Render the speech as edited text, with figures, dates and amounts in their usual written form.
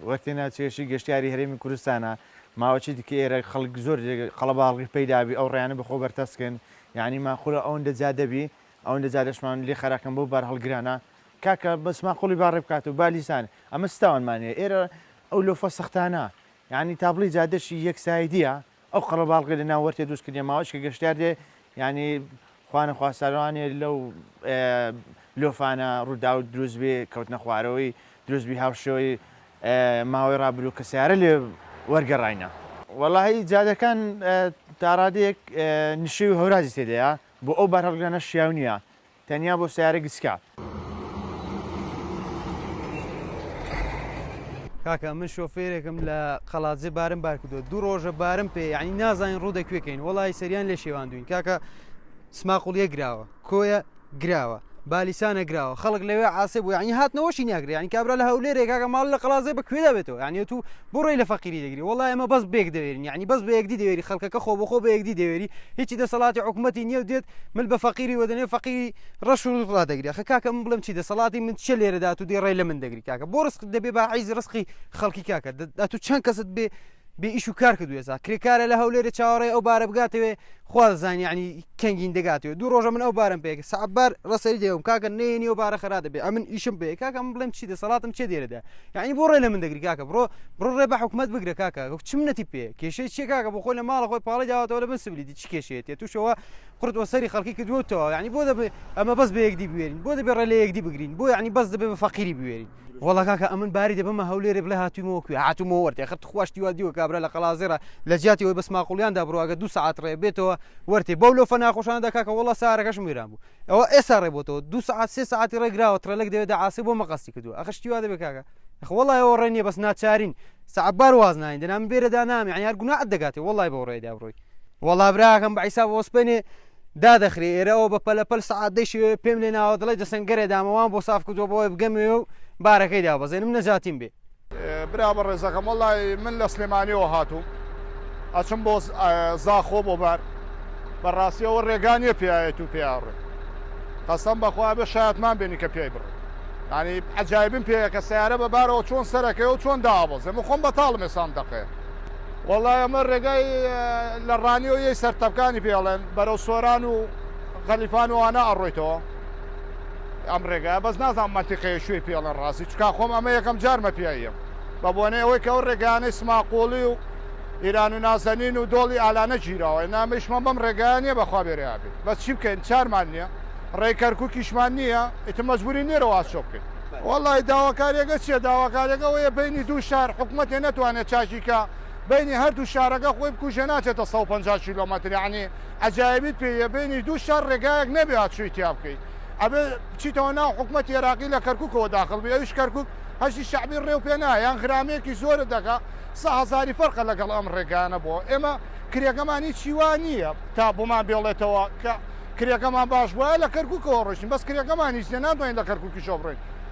وەرتێ ناوچەیەکی گەشتیاری هەرێمی کوردستانە ماوەچی دیکە ئێرە خەڵک زۆر قەڵەباڵغی پەیدا بی ئەو ڕێیانە بەخۆ بەرتەسکن یانی ماقولە ئەوەندە جادە بی ئەوەندە جادەشمان لێ خەراکەن بەو بارهەڵگرانە کاکە بەس ماقوڵی با ڕێ بکات و با لیسان ئەمە چ تاوانمان هەیە ئێرە ئەو لۆفە سەختانە یانی تابڵی جادەشی یەک سایدیە ئەو قەڵەباڵغی لە ناو وەرتێ دروست کردیە ماوەچ کە گەشتیار دێ یانی خوا نەخواستە لەوانەیە لەو لۆفانە ڕووداو دروست بێ کەوتنە خوارەوەی دروست بی هاوشێوەی ماوەی ڕابروو کە سیارە لێ وەرگەڕاینە. وەڵاهی جادەکان تاڕادەیەک نشێوی هەورازی تێدایە بۆ ئەو بارهەڵگرانە شیاو نییە تەنیا بۆ سەیارە گچکە. کاکە من شۆفێرێکم لە قەڵادزێ بارم بار کردووە دوو ڕۆژە بارم پێ یعنی نازانین ڕوو دەکوێ کەین وەڵی سەریان لێ شێواندوین کاکە سماقوڵیە گراوە کۆیە گراوە بالیسانە گراوە خەڵک لەوێ عاسێ بوو یعنی هاتنەوەشی ناگرێ یعنی کابرا لە هەولێرێ کاکە ماڵ لە قەڵازێ بە کوێدا بێتەوە یعنی تو بۆ ڕێی لە فەقیری دەگری وەڵا ئێمە بەس بێک دەوێرین یعنی بەس بە یەکدی دەوێری خەڵکەکە خۆ بەخۆ بە یەکدی دەوێری هیچی دەسەڵاتی حکوومەتی نییە و دێت مل بە فەقیری وەدەنێ فەقیری ڕەش و ڕووت ڕادەگری ئەخە کاکە من بڵێم چی دەسەڵاتی من چیە لێرە دات و دێ ڕێ لە من دەگری کاکە بۆ ڕزق دەبێ با عیزی ڕزقی خەڵکی کاکە ئەتو چەند کەست بێ بێ ئیش و کار کردو ئێستا کرێکارە لە هەولێرە چاوەڕێ ئەو بارە بگاتەوێ خوا دەزانێ یعنی کەنگین دەگاتەوە دوو ڕۆژە من ئەو بارم پێ سەعات بار ڕەسەری دێوم کاکە نەیەنی ئەو بارە خەرا دەبێ ئەمن ئیشم پێ کاکە من بڵێم چی دەسەڵاتم چێ دێرەدا یعنی بۆ ڕێ لە من دەگری کاکە بڕۆ بڕۆ ڕێ بە حکومەت بگرە کاکە چ منەتی پێ کێشەی چیە کاکە بۆ خۆی لە ماڵە خۆی پاڵی داوەتەوە لە بن سبلیدی چ کێشەیەتێ تووشەوە قرت وە سەری خەڵکی کردووە تەواو یعنی بۆ دەبێ ئەمە بەس بە یەکدی بوێرین بۆ دەبێ ڕێ لە یەکدی بگرین بۆ یعنی بەس دەبێ بە فەقیری بوێرین وەڵا کاکە ئەمن باری دەبەمە هەولێرێ بڵێ هاتوومەوە کوێ هاتوومەوە وەرتێ خەت خوا شتی وا دیوە کابرا لە قەڵازێڕە لە جیاتی ئەوەی بە سماقوڵیاندا بڕوا گە دوو سەعات ڕێ بێتەوە وەرتێ بەو لۆفە ناخۆشانەدا کاکە وەڵا سارەکەشم وێران بوو ئەوە ئێستا ڕێ بۆتەوە دوو سەعات سێ سەعاتی ڕێ گراوە تڕێلەک دەوێ دەعاسێ بۆ مەقەستی کردووە ئەخە شتی وا دەبێ کاکە ئەخ وەڵا ئەوە ڕێ نییە بەس ناچارین سەعات بار واز ناین دەنا من بێرەدا نام یعنی هەر گوناحت دەگاتێ وەڵای بەو ڕێدا بڕۆی وەڵا براکەم بە حیساب وەسپێنێ دادەخرێ ئێرە ئەوە بە پەلە پەل سەعات دەی شێوێ پێم لێ ناوە دەڵێ دەسەنگەرێ دامەوان بۆ ساف کردووە بۆ بگەمێ و بارەکەی دابەزێنم نەجاتیم بێ. برا بەڕێزەکەم وەڵای من لە سلێمانیەوە هاتووم ئەچم بۆ زاخۆ بۆ بار بەڕاستی ئەوە ڕێگا نییە پیاەت و پیا ڕێ قەسەم بەخوا بێ شایەتمان بێنی کە پیای بڕێ ینی عجایبم پێیە کە سیارە بە بارەوە چۆن سەرەکەی و چۆن دابەزێ من خۆم بەتاڵم ئێسام دەقەیە وەڵای ئەمە ڕێگای لە ڕانیەوە یەی سەر تەپکانی پێڵێن بەرەو سۆران و غەلیفان و ئەوانە ئەڕۆیتەوە ئەم ڕێگایە بەس نازانم مەنتیقەیە کوێی پێڵێن ڕاستی چکا خۆم ئەمە یەکەم جارمە پیاییم بە بۆنەی ئەوەی کە ئەو ڕێگایانەی سماقوڵی و ئیران و نازەنین و دۆڵی ئالانە گیراوە نامەیشمان بەم ڕێگایە نییە بەخوا بێرەیا بێت بەس چی بکەین چارمان نییە ڕێی کەرکووکیشمان نییە ئیتر مەجبوری نێرەوە ئاسۆ بکەین وەڵی داواکاریەکە چیە داواکاریەکە ئەوەیە بینی دوو شار حکومەتێ نەتوانێت چاکی کە بینی هەردوو شارەکە خۆی بکوژێ ناچێتە 150 کیلۆمەتر یعنی عەجایبیت پێیە بینی دوو شار ڕێگایەک نەبێ هاتچۆی تیا بکەی ئەبێ بچیتەوە ناو حکومەتی عێراقی لە کەرکوکەوە داخڵ بی ئەویش کەرکوک هەشتی شەعبی ڕێو پێ نا یان غرامەیەکی زۆرت دەکا سە هەزاری فەرقە لەگەڵ ئەم ڕێگانە بۆ ئێمە کرێکەمان هیچی وا نییە تا بۆمان بێڵێتەوە کە کرێکەمان باش بوایە لە کەرکوکەوە ڕۆیشتین بەس کرێکەمان هیچ نییە ناتوانین لە کەرکوکیشەوە بڕۆین.